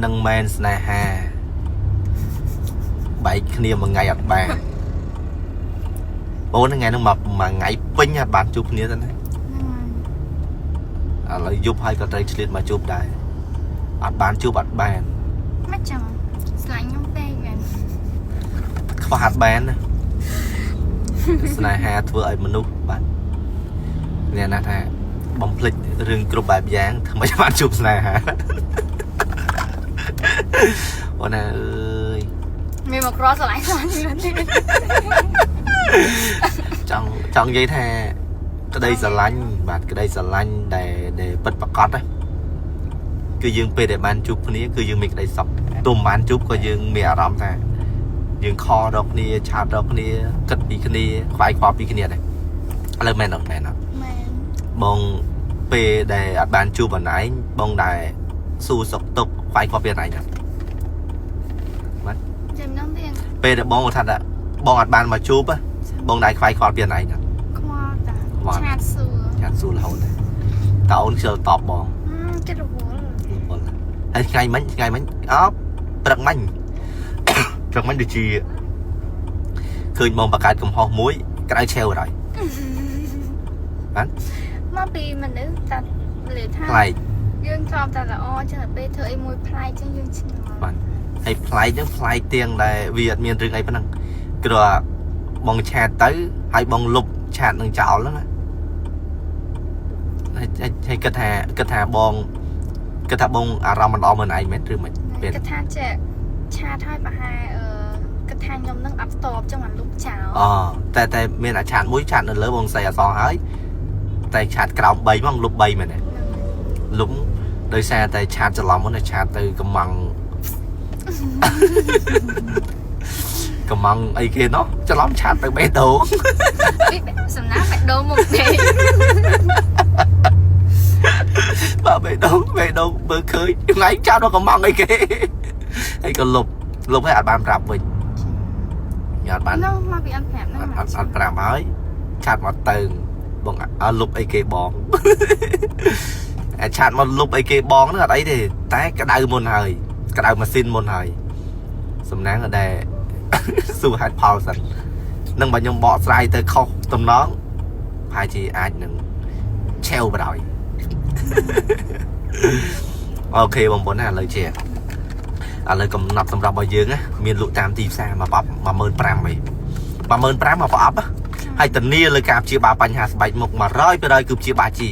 នឹងមែនស្នេហាបែកគ្នាមួយថ្ងៃអត់បានបងថ្ងៃហ្នឹងមកមួយថ្ងៃពេញអត់បានជួបគ្នាទេណា ហ្នឹងហើយ ឥឡូវយប់ហើយក៏ត្រូវឆ្លៀតមកជួបដែរអត់បានជួបអត់បាន មិនចឹងស្លាញ់ខ្ញុំពេកមែន ខ្វះអត់បានណា ស្នេហាធ្វើឲ្យមនុស្សបាទអ្នកណាថាបំភ្លេចរឿងគ្រប់បែបយ៉ាងធ្វើម៉េចបានជួបស្នេហា អូនណាអើយ មានមកក្រស្រឡាញ់ស្លាញ់ខ្ញុំទេ ចង់និយាយថាក្តីស្រឡាញ់បាទក្តីស្រឡាញ់ដែលពិតប្រាកដណាគឺយើងពេលដែលបានជួបគ្នាគឺយើងមានក្តីសុខទោះមិនបានជួបក៏យើងមានអារម្មណ៍ថាយើងខលរកគ្នាឆាតរកគ្នាគិតពីគ្នាខ្វាយខ្វល់ពីគ្នាដែរឥឡូវមែនអត់មែនអត់ មែន បងពេលដែលអត់បានជួបអនឯងបងដែលស៊ូសុកទុកខ្វាយខ្វល់ពីអនឯងដែរ ចាំនឹងទៀត ពេលដែលបងថាបងអត់បានមកជួបបងដែលខ្វាយខ្វល់ពីអនឯងដែរ ខ្វល់តា ខ្វល់ ឆាតសួរ ឆាតស៊ូរហូតដែរតើអូនខ្ជិលតបបង ចិត្តរវល់ រវល់ហើយថ្ងៃមិញថ្ងៃមិញអោព្រឹកមិញ ព្រឹកមិញដូចជាឃើញបងបង្កើតកំហុសមួយក្រៅឆេវហើយ មកពីមនុស្សតាលឺថា ប្លែក យើងធ្លាប់តែល្អចឹងដល់ពេលធ្វើអីមួយប្លែកចឹងយើងឆ្ងល់ បាទហើយប្លែកហ្នឹងប្លែកទៀងដែលវាអត់មានរឿងអីប៉ុណ្ណឹងគ្រាន់បងឆាតទៅហើយបងលុបឆាតនឹងចោលហ្នឹងណាហើយហើយគិតថាគិតថាបងគិតថាបងអារម្មណ៍មិនល្អមើលឯងមែនឬមិនពេល គិតថាចេះឆាតហើយប្រហែលអឺគិតថាខ្ញុំនឹងអត់តបចឹងបានលុបចោល អូតែតែមានអាឆាតមួយឆាតនៅលើបងស្រីអសហើយតែឆាតក្រោម3ហ្មងលុប3មែនទេលុបដោយសារតែឆាតច្រឡំហ្នឹងឆាតទៅកំង កំងអីគេណោះច្រឡំឆាតទៅបេះដូង ពីសំណាងបេះដូងមកទេ បាទបេះដូងបេះដូងមើលឃើញថ្ងៃឆាតដល់កំងអីគេហើយក៏លុបលុបហើយអត់បានប្រាប់វិញអត់បាន នោះមកពីអត់ប្រាប់ហ្នឹង អត់អត់ប្រាប់ហើយឆាតមកទៅបងអើលុបអីគេបង អាឆាតមកលុបអីគេបងហ្នឹងអត់អីទេតែក្តៅមុនហើយក្តៅម៉ាស៊ីនមុនហើយសំណាងដែល ស៊ូហេតុផលសិននឹងបើខ្ញុំបកស្រាយទៅខុសតំណងប្រហែលជាអាចនឹងឆេវបណ្ដោយ អូខេបងប្អូនណាឥឡូវជាឥឡូវកំណត់សម្រាប់របស់យើងណាមានលក់តាមទីផ្សារមកប្រអប់15000ហី15000មកប្រអប់ណាហើយធានាលើការព្យាបាលបញ្ហាស្បែកមុខ100%គឺព្យាបាលជា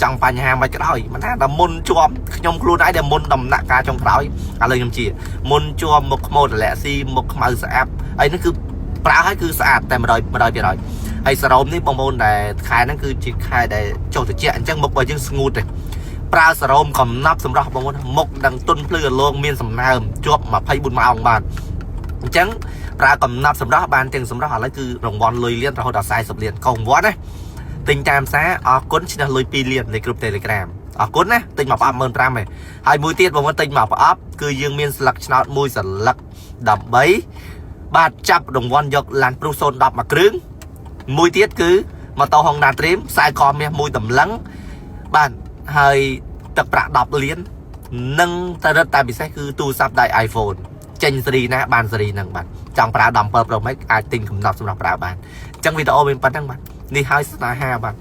ចង់បញ្ហាមិនក៏ដោយមិនថាដល់មុនជាប់ខ្ញុំខ្លួនឯងដែលមុនដំណាក់កាលចុងក្រោយឥឡូវខ្ញុំជាមុនជាប់មុខខ្មោចរលាក់ស៊ីមុខខ្មៅស្អាប់ហើយនេះគឺប្រើឲ្យគឺស្អាតតែ100 100%ហើយសរោមនេះបងប្អូនដែលខែហ្នឹងគឺជាខែដែលចុះត្រជាក់អញ្ចឹងមុខរបស់យើងស្ងួតទេ ប្រើសរោមកំណប់សម្រាប់បងប្អូនមុខនឹងទុនភ្លឺអលងមានសំណើមជាប់24ម៉ោងបាទអញ្ចឹងប្រើកំណប់សម្រាប់បានទាំងសម្រាប់ឥឡូវគឺរង្វាន់លុយលានរហូតដល់40លានកុំរង្វាន់ណាទិញតាមសារអរគុណឈ្នះលុយ2លាននៃក្រុម Telegram អរគុណណាទិញមកប្រអប់15000ឯងហើយមួយទៀតបងប្អូនទិញមកប្រអប់គឺយើងមានស្លឹកឆ្នោតមួយស្លឹកដើម្បីបាទចាប់រង្វាន់យកឡានព្រុស010មួយគ្រឿងមួយទៀតគឺម៉ូតូ Honda Dream ខ្សែកមាសមួយតម្លឹងបាទហើយទឹកប្រាក់10លាននិងតែរឹតតែពិសេសគឺទូរស័ព្ទដៃ iPhone ចេញសេរីណាបានសេរីហ្នឹងបាទចង់ប្រើ17 Pro Max អាចទិញកំណត់សម្រាប់ប្រើបានអញ្ចឹងវីដេអូមានប៉ុណ្្នឹងបាទនេះហើយស្នេហាបាទ